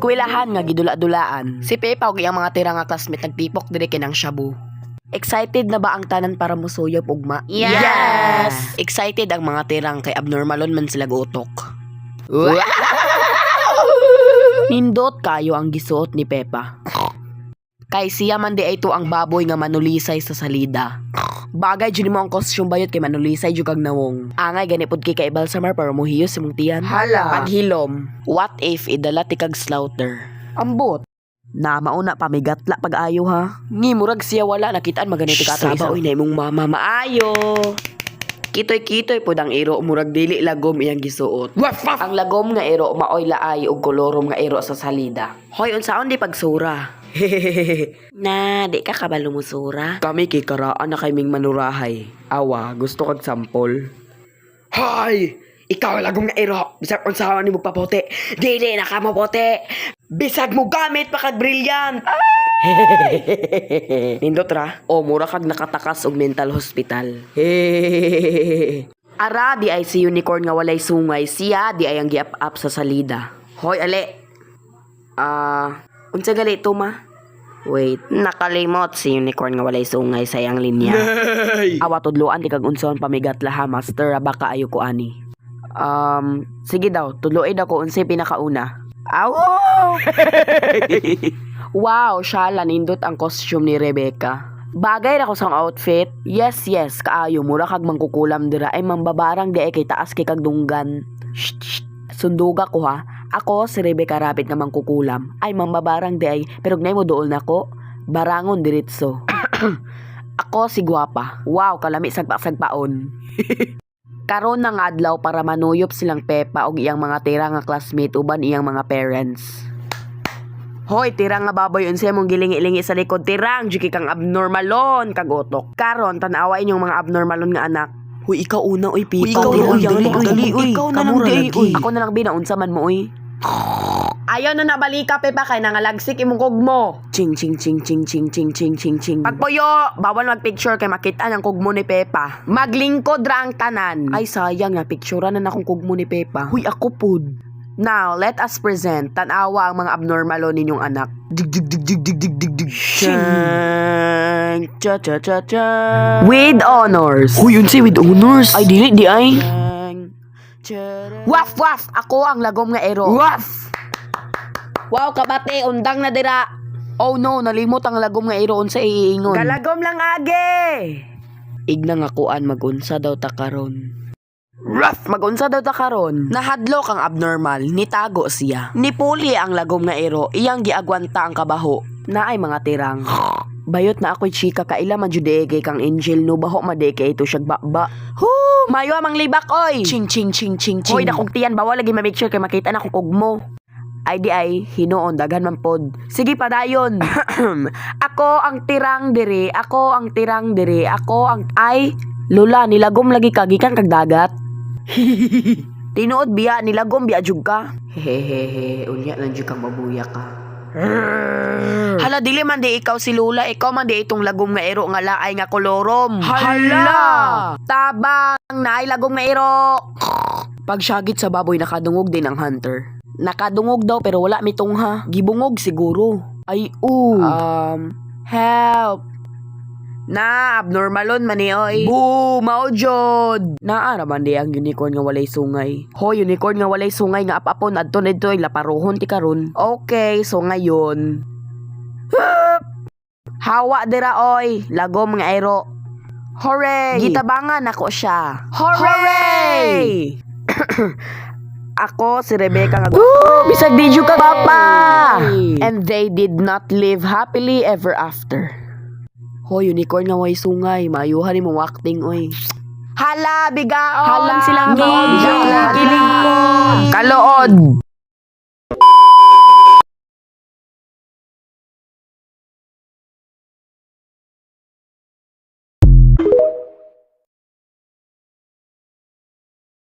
Eskwelahan nga gidula-dulaan. Si Pepa ug iyang mga tira nga classmate nagtipok diri kay nang shabu. Excited na ba ang tanan para musuyop ugma? Yes! Excited ang mga tirang kay abnormalon man sila utok. Nindot kayo ang gisuot ni Pepa. Kay siya man di ay to ang baboy nga manulisay sa salida. Bagay jud nimo ang costume bayot kay manulisay jud kag nawong. Angay gani pud kay kay Balsamar para muhiyos imong tiyan. Hala. Paghilom, what if idala ti kag slaughter? Ambot. Na mauna pa migatla pag-ayo ha. Ngi murag siya wala nakitaan maganito ka ato Saba, isa. Oy na imong mama maayo. Kitoy-kitoy pod ang iro, murag dili lagom iyang gisuot. Waf waf. Ang lagom nga iro maoy laay ug kolorom nga iro sa salida. Hoy, unsaon di pagsura? Na, di ka kabalo musura. Kami kay karaan na kay ming manurahay. Awa, gusto kag sampol. Hoy! Ikaw ang lagom nga iro. Bisag unsaon nimo papote. Dili na ka mopote. Bisag mo gamit pa kag brilliant. Nindot ra. O mura kag nakatakas og mental hospital. Ara di ay si unicorn nga walay sungay, siya di ay ang giap-up sa salida. Hoy ale. Ah, unsa gali to ma? Wait, nakalimot si unicorn nga walay sungay sa iyang linya. Awa, tudloan di kag unsaon pamigat laha, master, baka ayo ko ani. Sige daw, tudloin ako unsay pinakauna. Aw! Wow, shala, nindot ang costume ni Rebecca. Bagay ra ko sa outfit. Yes, kaayo, mura kag mangkukulam dira ay mambabarang di ay kay taas kay kag dunggan. Shh, shh. Sunduga ko ha. Ako si Rebecca Rapid nga mangkukulam. Ay mambabarang di ay pero gnay mo duol nako. Barangon diretso. Ako si Guwapa. Wow, kalami sagpa-sagpaon. Karon na nga adlaw para manuyop silang Pepa og iyang mga tira nga classmate uban iyang mga parents. Hoy, tira nga baboy, unsay mong gilingi-lingi sa likod, tirang, jud kang abnormalon kag utok. Karon tan-awa inyong mga abnormalon nga anak. Huy, ikaw una oy, Pipa. Uy, ikaw Dili, na, uy, dali, dali, uy. dali, uy. Ikaw na lang, Kamura di, lagi. uy. Ako na lang bina unsa man mo uy. Ayaw na nabalika, Pepa, kay nangalagsik imong kugmo. Ching ching ching ching ching ching ching ching ching. Pagpuyo, bawal magpicture kay makita ang kugmo ni Pepa. Maglingkod ra ang tanan. Ay sayang na picture na akong kugmo ni Pepa. Huy, ako pud. Now, let us present tan-awa ang mga abnormalo ninyong anak. Dig dig dig dig dig dig dig dig. Ching. Cha cha cha cha. With honors. Huy, unsay with honors? Ay dili di ay. Waf waf, ako ang lagom nga ero. Waf! Wow, kabate, undang na dira. Oh no, nalimot ang lagom nga iro unsa iingon. Galagom lang age. Igna nga kuan, magunsa daw ta karon. Ruff! Magunsa daw ta karon. Nahadlok ang abnormal, nitago siya. Nipuli ang lagom nga iro, iyang giagwanta ang kabaho. Naay mga tirang. Bayot na ako'y chika kaila man jud kay kang angel no baho man kay ito siyag baba. Hu, mayo amang libak oy. Ching ching ching ching ching. Hoy, dakong tiyan, bawal lagi ma-make sure kay makita na kung kugmo. Ay di ay, hinuon, daghan man pod. Sige, padayon. Ako ang tirang diri, ako ang tirang diri, ako ang ay Lola, nilagom lagi ka gikan kag dagat. Tinuod biya, nilagom biya jud ka. Hehehe, unya lang jud kang mabuya ka. Hala, dili man di ikaw si Lola, ikaw man di itong lagom nga iro nga laay nga kolorom. Hala! Tabang naay lagom nga iro. Pagsyagit sa baboy, nakadungog din ang hunter. Nakadungog daw pero wala mitungha. Gibungog siguro. Ay, oo. Help. Na, abnormalon man ni oy. Boo, mao jud. Naa ra man di ang unicorn nga walay sungay. Hoy, unicorn nga walay sungay nga apapon adto nidto ay laparuhon ti karon. Okay, so ngayon. Hawa dira oy, lagom nga iro. Hooray! Gitabangan nako siya. Hooray! Ako si Rebecca nga. Woo! Bisag di jud ka papa. And they did not live happily ever after. Hoy, unicorn nga way sungay, maayuhan nimo acting oy. Hala, bigaon Hala, silang ngi, maon. kiling Kalood.